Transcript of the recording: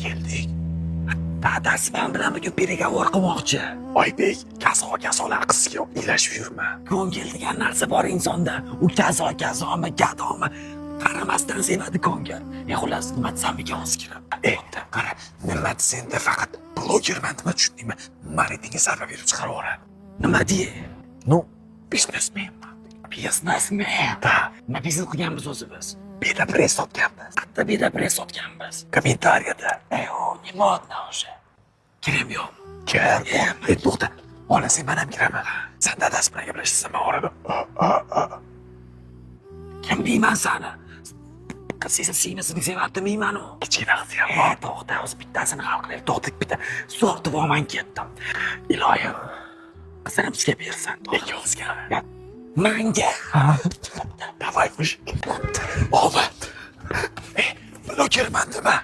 Keldik. Dadasi man bilan bugun переговор qilmoqchi. Oybek, kazo kazolar qizga ilashib yurma. Ko'ngil degan narsa bor insonda. U kazo kazomi, gadomi, qaramasdan sevadi ko'ngil. E, xullas, nima desam ekan hozir kirib? E, qara, nima desangda, faqat blogerman nima, tushundingmi? Maritinga zarba berib chiqarib yuboradi. Nima deyi? Ну, biznesmenman. Biznesmen. Да. Nima biznes qilganmiz o'zi biz? Beda press sotganmiz. Qayerda beda press sotganmiz? Kommentariyada. E, u не модно уже. Kiram, yo'qmi? Kir. E, to'xta. Olasang, man ham kiraman. San dadasi bilan gaplashasan, man orada. Kim deyman sani? Qiz singlisini sevadi demayman u. Kichkina qiz ham E, bor. to'xta, hozir bittasini hal qilaylik. To'xta, bitta zo'r duoman ketdim. Iloyim, qizini bizga bersin. Ikkovimizga. Ya, manga. Давай, мужик. Omad. E, blogerman dema.